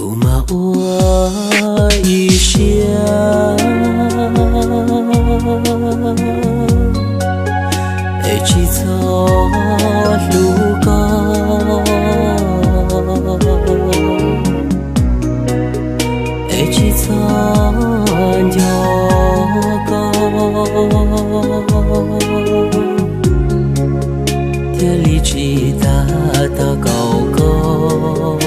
Kuv mas ua ib siab es tsis txhob hlub koj, es tsis txhob nco koj, thiaj li tsis tas tau kaum koj.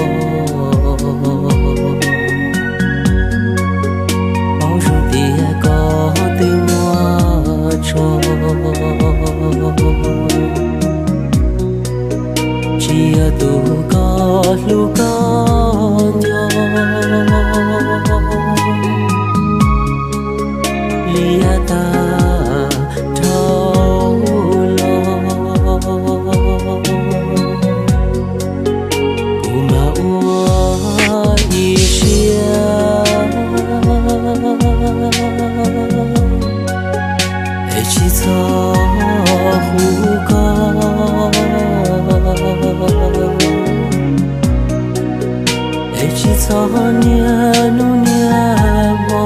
Paub zoo tias koj twb muaj tso, tsis yog tus koj hlub koj nco li yav tag dhau los. Kuv mas ua ib siab es tsis txhob hlub koj, es tsis txhob niaj hnub niaj hmo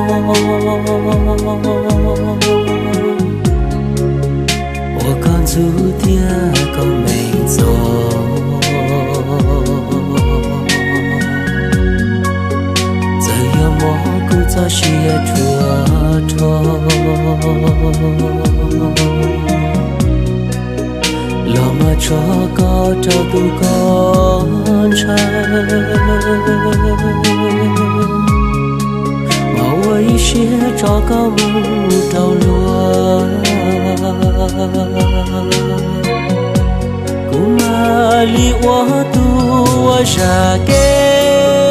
ua koj ntxub thiab koj me ntxov. Txawm yog mob kuv txoj sia ruam rho, los mas tso koj rau tus koj ntshaw, mas ua ib siab tso koj mus rau luag. Kuv mam li ua tus uas zam kev,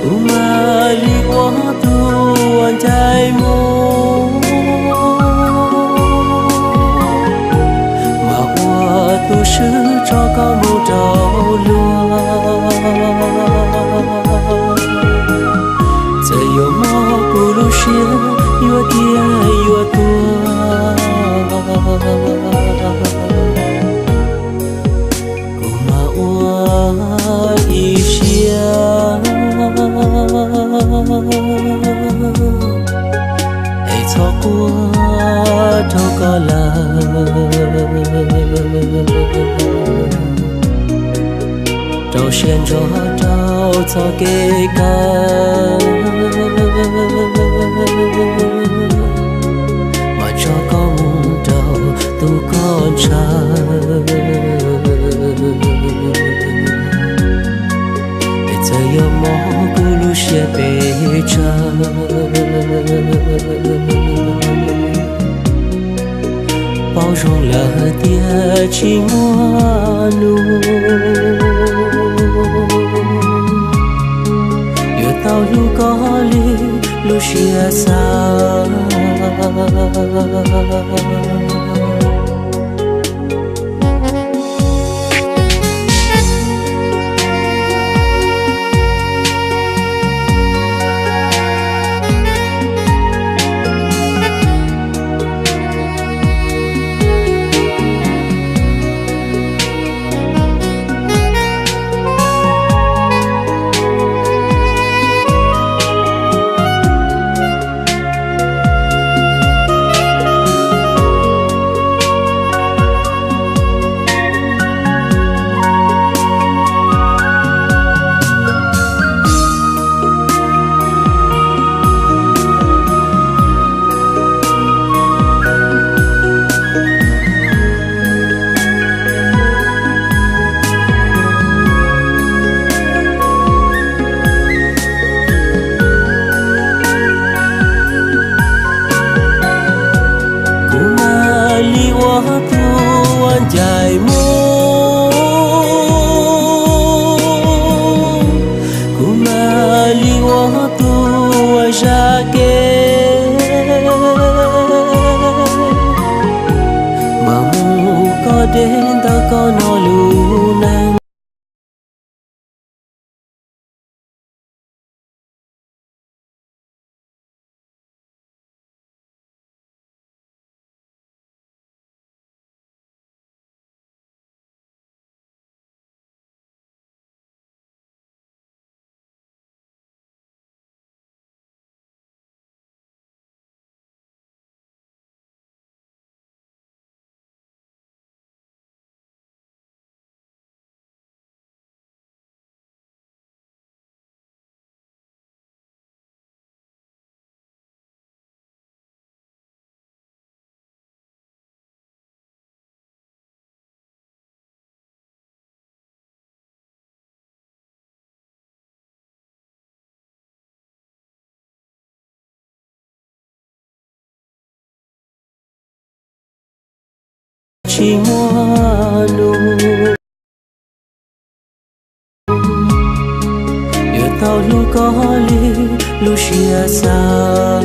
kuv mam li ua tus uas ncaim mus, mas ua tus swb tso koj mus rau luag. Txawm yuav mob kuv lub siab yuav tiag yuav tuag, kuv mam ua ib siab es txhob quaj rau koj lawm. Rau siab ntso rau txoj kev kawm, mas tso koj mus rau tus koj ntshaw. Es txawm yuav mob kuv lub siab pes tsawg, paub zoo lawm tias tsis muaj nus yuav tau hlub koj li lub siab xav. tsis muaj nus, yuav tau hlub koj li lub siab xav.